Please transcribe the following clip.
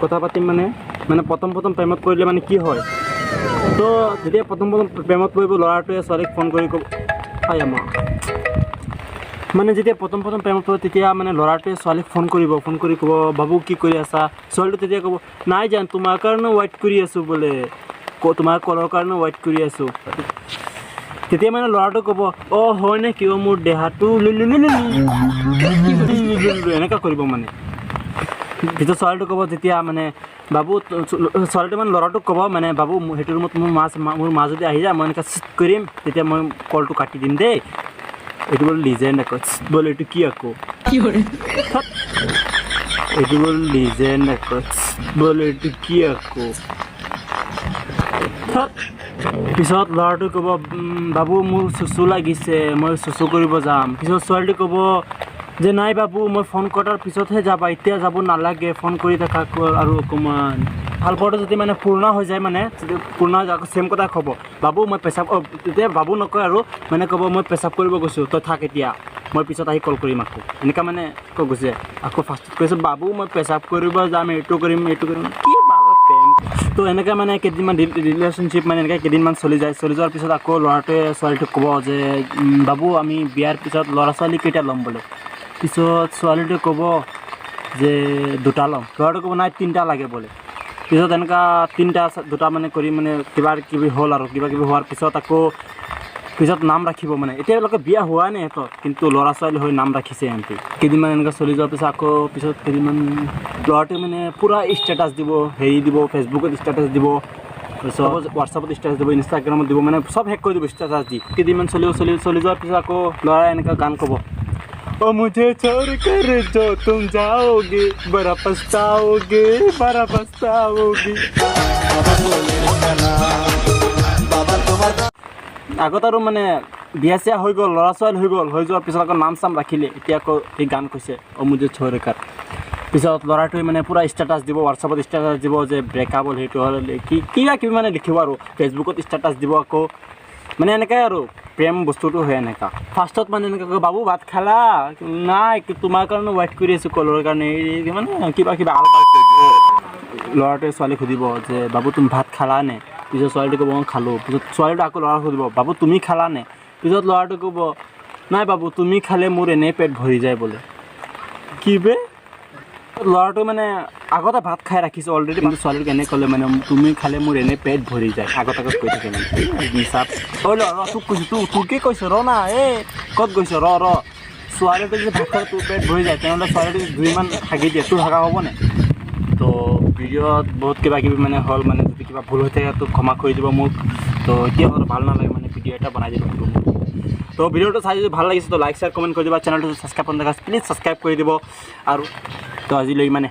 কথা পাতিম মানে মানে প্ৰথম প্ৰথম প্ৰেমত পৰিলে মানে কি হয়। তো যেতিয়া প্ৰথম প্ৰথম প্ৰেমত পৰিব, ল'ৰাটোৱে ছোৱালীক ফোন কৰি ক'ব, আই আমা, মানে যেতিয়া প্ৰথম প্ৰথম প্ৰেমত পৰিব, তেতিয়া মানে ল'ৰাটোৱে ছোৱালীক ফোন কৰিব। ফোন কৰি ক'ব, "বাবু, কি কৰি আছা?" ছোৱালীটো তেতিয়া ক'ব, "নাই জান, তোমাৰ কাৰণে ৱেইট কৰি আছোঁ" বোলে, "তোমাৰ কলৰ কাৰণে ৱেইট কৰি আছোঁ।" তেতিয়া মানে ল'ৰাটো ক'ব, "অঁ, হয় নে কিয়? মোৰ দেহাটো এনেকুৱা কৰিব।" মানে তেতিয়া ছোৱালীটো ক'ব, যেতিয়া মানে বাবু, ছোৱালীটো মানে ল'ৰাটোক ক'ব, মানে বাবু, সেইটো ৰুমত মোৰ মা যদি আহি যায়, মই এনেকৈ চিট কৰিম, তেতিয়া মই কলটো কাটি দিম দেই। এইটো বোলে লিজেণ্ড আকৌ। বোলে এইটো কি আকৌ? থাত। এইটো বোলে লিজেণ্ড আকৌ। বোলে এইটো কি আকৌ? থাত। পিছত ল'ৰাটো ক'ব, "বাবু, মোৰ চুচু লাগিছে, মই চুচু কৰিব যাম।" পিছত ছোৱালীটো ক'ব যে, "নাই বাবু, মই ফোন কটাৰ পিছতহে যাবা, এতিয়া যাব নালাগে, ফোন কৰি থাকা আৰু অকণমান।" ভাল পোৱাটো যদি মানে পুৰণা হৈ যায়, মানে যদি পুৰণা হৈ যায়, আকৌ ছেম কথা ক'ব, "বাবু, মই পেচাব", অ' তেতিয়া বাবু নকয় আৰু, মানে ক'ব, "মই পেচাব কৰিব গৈছোঁ, তই থাক এতিয়া, মই পিছত আহি কল কৰিম।" আকৌ এনেকুৱা মানে কৈ গৈছে। আকৌ ফাৰ্ষ্টত কৈছে, "বাবু, মই পেচাব কৰিব যাম, এইটো কৰিম, এইটো কৰিম।" কি বাবা প্ৰেম! তো এনেকৈ মানে কেইদিনমান ৰিলেশ্যনশ্বিপ মানে এনেকৈ কেইদিনমান চলি যায়। চলি যোৱাৰ পিছত আকৌ ল'ৰাটোৱে ছোৱালীটোক ক'ব যে, "বাবু, আমি বিয়াৰ পিছত ল'ৰা ছোৱালী কেইটা ল'ম?" বোলে। পিছত ছোৱালীটোৱে ক'ব যে, "দুটা ল'ম।" ল'ৰাটোৱে ক'ব, "নাই, তিনিটা লাগে" বোলে। পিছত এনেকুৱা তিনিটা দুটা মানে কৰি মানে কিবা কিবি হ'ল আৰু কিবা কিবি হোৱাৰ পিছত আকৌ পিছত নাম ৰাখিব। মানে এতিয়ালৈকে বিয়া হোৱা নাই সিহঁতৰ, কিন্তু ল'ৰা ছোৱালী হৈ নাম ৰাখিছে সিহঁতি। কেইদিনমান এনেকুৱা চলি যোৱাৰ পিছত আকৌ পিছত কেইদিনমান ল'ৰাটোৱে মানে পূৰা ষ্টেটাছ দিব, হেৰি দিব, ফেচবুকত ষ্টেটাছ দিব, তাৰপিছত হোৱাটছআপত ষ্টেটাছ দিব, ইনষ্টাগ্ৰামত দিব, মানে চব শেষ কৰি দিব ষ্টেটাছ দি। কেইদিনমান চলিব, চলি চলি যোৱাৰ পিছত আকৌ ল'ৰাই এনেকুৱা গান ক'ব, "ओ मुझे छोड़ कर जो तुम जाओगे, बड़ा पछताओगे, बड़ा पछताओगे।" বাবা তোমার আগত আৰু মানে বিয়া চিয়া হৈ গ'ল, ল'ৰা ছোৱালী হৈ গ'ল। হৈ যোৱাৰ পিছত আকৌ নাম চাম ৰাখিলে। এতিয়া আকৌ সেই গান কৈছে, "অ मुझे छोड़ कर"। পিছত ল'ৰাটোৱে মানে পূৰা ষ্টেটাছ দিব, হোৱাটছআপত ষ্টেটাছ দিব যে ব্ৰেকআপ হ'ল, সেইটো হ'ল, কি কিবা কিবি মানে লিখিব আৰু ফেচবুকত ষ্টেটাছ দিব আকৌ। মানে এনেকাই আৰু প্ৰেম বস্তুটো হয় এনেকা। ফাৰ্ষ্টত মানে এনেকা কয়, "বাবু, ভাত খালা?" "নাই, তোমাৰ কাৰণে ৱেইট কৰি আছোঁ কলৰ কাৰণে।" এই মানে কিবা কিবা আল বাল কৈ দিয়ে। ল'ৰাটোৱে ছোৱালীক সুধিব যে, "বাবু, তুমি ভাত খালা নে?" পিছত ছোৱালীটো ক'ব, "অঁ, খালোঁ।" পিছত ছোৱালীটো আকৌ ল'ৰাক সুধিব, "বাবু, তুমি খালা নে?" পিছত ল'ৰাটো ক'ব, "নাই বাবু, তুমি খালে মোৰ এনেই পেট ভৰি যায়" বোলে। কি বে! ল'ৰাটো মানে আগতে ভাত খাই ৰাখিছে অলৰেডি, কিন্তু ছোৱালীটোক এনে ক'লে, মানে তুমি খালে মোৰ এনেই পেট ভৰি যায়, আগত আগত কৈ থাকে। মানে মিছা। ঐ ল, ৰ, তোক কৈছোঁ, তোকে কৈছোঁ, ৰ না। এই ক'ত গৈছ? ৰ ৰ। ছোৱালীটো যদি ভাত খালে তোৰ পেট ভৰি যায়, তেনেহ'লে ছোৱালীটো দুইমান হাগি দিয়ে, তোৰ হাগা হ'বনে? তো ভিডিঅ'ত বহুত কিবা কিবি মানে হ'ল। মানে যদি কিবা ভুল হৈ থাকে তো ক্ষমা কৰি দিব মোক। তো এতিয়া অলপ ভাল নালাগে, মানে ভিডিঅ' এটা বনাই দিলোঁ। তো ভিডিঅ'টো চাই যদি ভাল লাগিছে তো লাইক, শ্বেয়াৰ, কমেণ্ট কৰি দিবা। চেনেলটো ছাবস্ক্ৰাইব কৰি প্লিজ ছাবস্ক্ৰাইব কৰি দিব। আৰু তো আজিলৈ ইমানে।